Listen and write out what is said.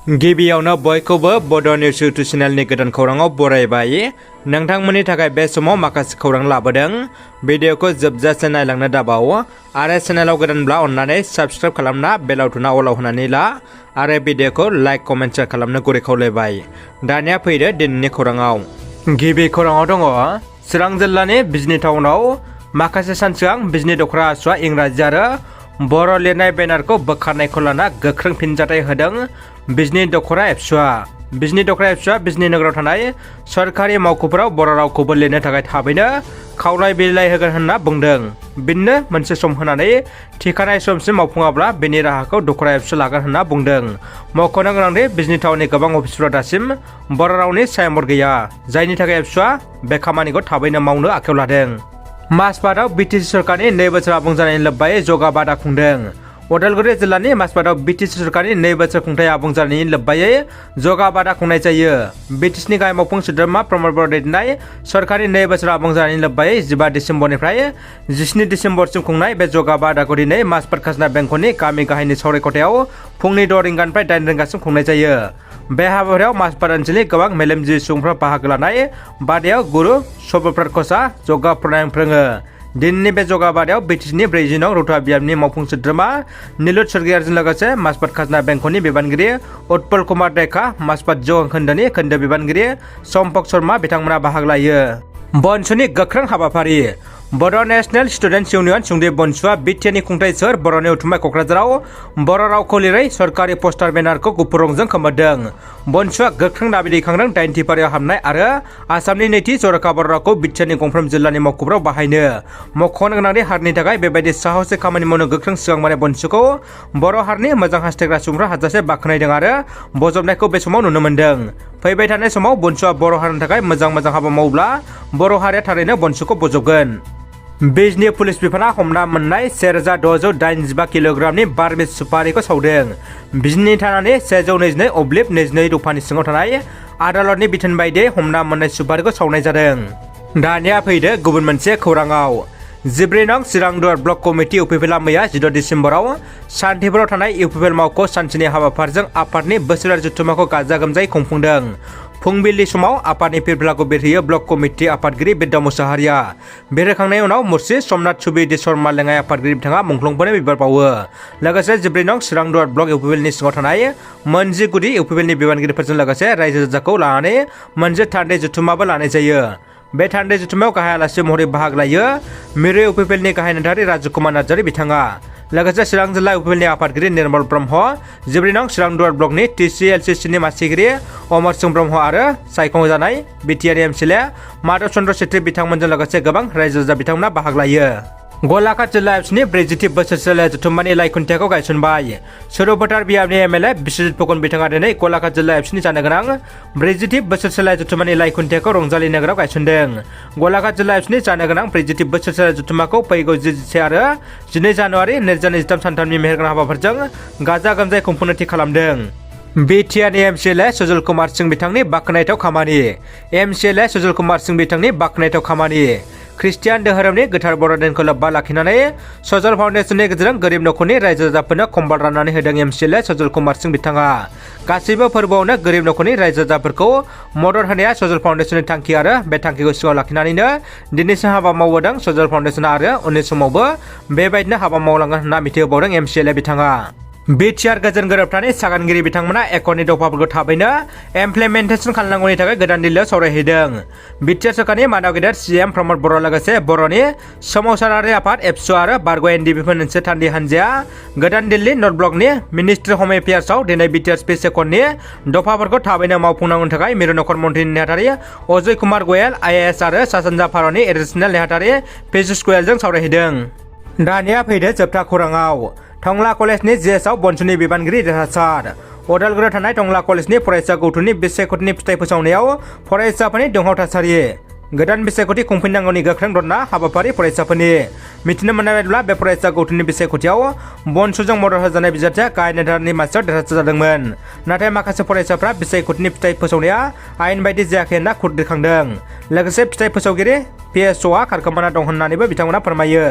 गिबियावनो बयखौबो बड' निउस इउटुब चेनेलनि गोदान खौराङाव बरायबाय। नोंथांमोननि थाखाय बे समाव माखासे खौरां लाबोदों। भिडिअखौ जोबजासे नायलांनो दाबाव आरो चेनेलाव गोदानब्ला अन्नानै साबस्क्राइब खालामना बेल आइकनआ अलाव होनानै ला आरो भिडिअखौ लाइक कमेन्ट शेयार खालामनो गुरै खावलायबाय। दानिया फैदो दिनैनि खौराङाव। गिबि खौराङाव दङ चिरां जिल्लानि बिजनी टाउनाव माखासे सान सिगां बिजनी दख'रा आसुआ इंराजि आरो बर' लिरनाय बेनारखौ बोखारनायखौ लाना गोख्रों फिनजाथाय होदों बिजनी दख'रा एबसुआ। बिजनी दख'रा एबसुआ बिजनी नोगोराव थानाय सरकारि मावख'फोराव बर' रावखौबो लिरनो थाखाय थाबैनो खावलाय बिलाइ होगोन होनना बुंदों। बिनो मोनसे सम होनानै थिखानाय समसिम मावफुङाब्ला बेनि राहाखौ दख'रा एबसुआ लागोन होनना बुंदों। मख'नो गोनांदि बिजनी टाउननि गोबां अफिसफोराव दासिम बर' रावनि साइनबर्ड गैया, जायनि थाखाय एबसुआ बे खामानिखौ थाबैनो मावनो आखायाव लादों। माजबाटआव बिटिसि सरकारनि 2 बोसोर आबुं जानायनि लोब्बायै जगा बादा खुंदों। उदालगुरि जिल्लानि माजबाटआव बिटिसि सरकारनि 2 बोसोर खुंथाय आबुं जानायनि लोब्बायै जगा बादा खुंनाय जायो। बिटिसिनि गाहाय मावफुं सोद्रोमा प्रमद बर' दैदेननाय सरकारनि 2 बोसोर आबुं जानायनि लोब्बायै 15 डिसेम्बरनिफ्राय 17 डिसेम्बरसिम खुंनाय बे जगा बादाखौ दिनै माजबाट खाजोना बेंखननि गामि गाहायनि सावरायखथायाव फुंनि 6 रिंगानिफ्राय 8 रिंगासिम खुंनाय जायो। बे हाबाफारियाव माजबाट ओनसोलनि गोबां मेलेमजिबि सुबुंफ्रा बाहागो लानाय बादायाव गुरु सब्रपात कचआ जगा प्राणायाम फोरोङो। दिनैनि बे जगा बादायाव बिटिसिनि 40 नं रौता बियाबनि मावफुं सोद्रोमा नीलुत सरगियारिजों लोगोसे माजबाट खाजोना बेंखननि बिबानगिरि उत्पल कुमार देखा, माजबाट जौगां खोन्दोनि खोन्दो बिबानगिरि सम्पक शर्मा बिथांमोना बाहागो लायो। बनसुनि गोख्रों हाबाफारि। बड' नेशनेल स्टुडेन्टस इउनियन सुंदि बनसुआ बिटिआरनि खुंथाय सोहोर बर'नि उथुमाय क'क्राझाराव बर' रावखौ लिरै सरकारि पस्टार बेनारखौ गुफुर रंजों खोमोरदों। बनसुआ गोख्रों दाबि दैखांदों 8थि फारियाव हाबनाय आरो आसामनि 2थि जर'खा बर' रावखौ बिटिआरनि गंफ्रोम जिल्लानि मावख'फोराव बाहायनो। मख'नो गोनांदि हारिनि थाखाय बेबायदि साहसै खामानि मावनो गोख्रों सिगांमारे बनसुखौ बर' हारिनि मोजां हास्थायग्रा सुबुंफ्रा हाजासे बाख्नायदों आरो बजबनायखौ बे समाव नुनो मोन्दों। फैबाय थानाय समाव बनसुआ बर' हारिनि थाखाय मोजां हाबा मावोब्ला बर' हारिया थारैनो बनसुखौ बजबगोन। बिजनी पुलिस बिफाना हमना मोननाय 1685 किल'ग्रामनि बार्मिज सुपारिखौ सावदों। बिजनी थानानि 122/22 रुफानि सिङाव थानाय आदालतनि बिथोन बायदियै हमना मोननाय सुपारिखौ सावनाय जादों। दानिया फैदो गुबुन मोनसे खौराङाव। 14 नं चिरां दुवार ब्लक कमिटि इउपिपिएलआ मैया 16 डिसेम्बराव सान्थिपुराव थानाय इउपिपिएल मावख' सानसेनि हाबाफारिजों आफादनि बोसोरारि जथुम्माखौ गाजा गोमजायै खुंफुंदों। फुंबिलि समाव आफादनि फिरफिलाखौ बिरहोयो ब्लक कमिटि आफादगिरि बिद्दा मुसाहारिया। बिरहोखांनायनि उनाव मुर्सि समनाथ सुबिदि शर्मा लेङाइ आफादगिरि बिथाङा मुंख्लंफोरनो बिबार बावो। लोगोसे 14 नं चिरां दुवार ब्लक इउपिपिएलनि सिङाव थानाय 19 गुदि इउपिपिएलनि बिबानगिरिफोरजों लोगोसे रायजो राजाखौ लानानै मोनसे थान्दै जथुम्माबो लानाय जायो। बे थान्दै जथुम्मायाव गाहाय आलासि महरै बाहागो लायो मिरु इउपिपिएलनि गाहाय नेहाथारि राजकुमार नार्जारि बिथाङा। लोगोसे चिरां जिल्ला इउपिपिएलनि आफादगिरि निर्मल ब्रह्म, 14 नं चिरां दुवार ब्लकनि TCLCCनि मासिगिरि अमर सिंह ब्रह्म आरो सायख'जानाय बिटिआरनि एमसिएलए माधव चन्द्र सेट्रि बिथांमोनजों लोगोसे गोबां रायजो राजा बिथांमोना बाहागो लायो। गलाघाट जिल्ला एबसुनि 40थि बोसोरसेले जथुम्मानि लाइ खुन्थियाखौ गायसनबाय। सुरुफोथार बियाबनि एमएलए बिश्वजित फुकन बिथाङा दिनै गलाघाट जिल्ला एबसुनि जानो गोनां 40थि बोसोरसेले जथुम्मानि लाइ खुन्थियाखौ रंजालि नोगोराव गायसनदों। गलाघाट जिल्ला एबसुनि जानो गोनां 40थि बोसोरसेले जथुम्माखौ फैगौ 11 आरो 12 जानुवारि 2023 सानथामनि मेहेरगोनां हाबाफोरजों गाजा गोमजायै खुंफुंनो थि खालामदों। बिटिआरनि एमसिएलए सुजल कुमार सिंह बिथांनि बाख्नायथाव खामानि। एमसिएलए सुजल कुमार सिंह बिथांनि बाख्नायथाव खामानि। ख्रिस्टियान धोरोमनि गोथार बर'दिनखौ लोब्बा लाखिनानै सजल फाउन्डेसननि गेजेरजों गोरिब नखरनि रायजो राजाफोरनो कम्बल राननानै होदों एमसिएलए सजल कुमार सिंह बिथाङा। गासैबो फोरबोआवनो गोरिब नखरनि रायजो राजाफोरखौ मदद होनाया सजल फाउन्डेसननि थांखि आरो बे थांखिखौ सिगाङाव लाखिनानैनो दिनैसिम हाबा मावबोदों सजल फाउन्डेसना आरो उननि समावबो बेबायदिनो हाबा मावलांगोन होनना मिथिहोबावदों एमसिएलए बिथाङा। बिटिआर गोजोन गोरोबथानि सागानगिरि बिथांमोना एकर्डनि दफाफोरखौ थाबैनो इमप्लिमेन्टेसन खालामनांगौनि थाखाय गोदान दिल्लीयाव सावरायहैदों। बिटिआर सरकारनि मानाव गेदेर CM प्रमद बर' लोगोसे बर'नि सोमावसारारि आफाद एबसु आरो बारग' NDPफोर मोनसे थान्दै हान्जाया गोदान दिल्ली नर्थ ब्लकनि मिनिस्ट्रि हम एफेयार्सआव दिनै बिटिआर स्पेस एकर्डनि दफाफोरखौ थाबैनो मावफुंनांगौनि थाखाय मिरु नखर मन्थ्रिनि नेहाथारि अजय कुमार गयेल IAS आरो सा सानजा भारतनि एडिसनेल नेहाथारि पीयूष गोयेलजों सावरायहैदों। दानिया फैदो जोबथा खौराङाव। टंला कलेजनि GSआव बनसुनि बिबानगिरि देरहासार। उदालगुरियाव थानाय टंला कलेजनि फरायसा गौथुमनि बिसायख'थिनि फिथाइ फोसावनायाव फरायसाफोरनि दुंहाव थासारि। गोदान बिसायख'थि खुंफिननांगौनि गोख्रों धरना हाबाफारि फरायसाफोरनि। मिथिनो मोननाय बायदिब्ला बे फरायसा गौथुमनि बिसायख'थियाव बनसुजों मदद होजानाय बिजाथिया गाहाय नेहाथारिनि मासियाव देरहासार जादोंमोन। नाथाय माखासे फरायसाफ्रा बिसायख'थिनि फिथाइ फोसावनाया आयेन बायदि जायाखै होनना खुद दैखांदों। लोगोसे फिथाइ फोसावगिरि PSOआ खारखोमाना दं होननानैबो बिथांमोना फोरमायो।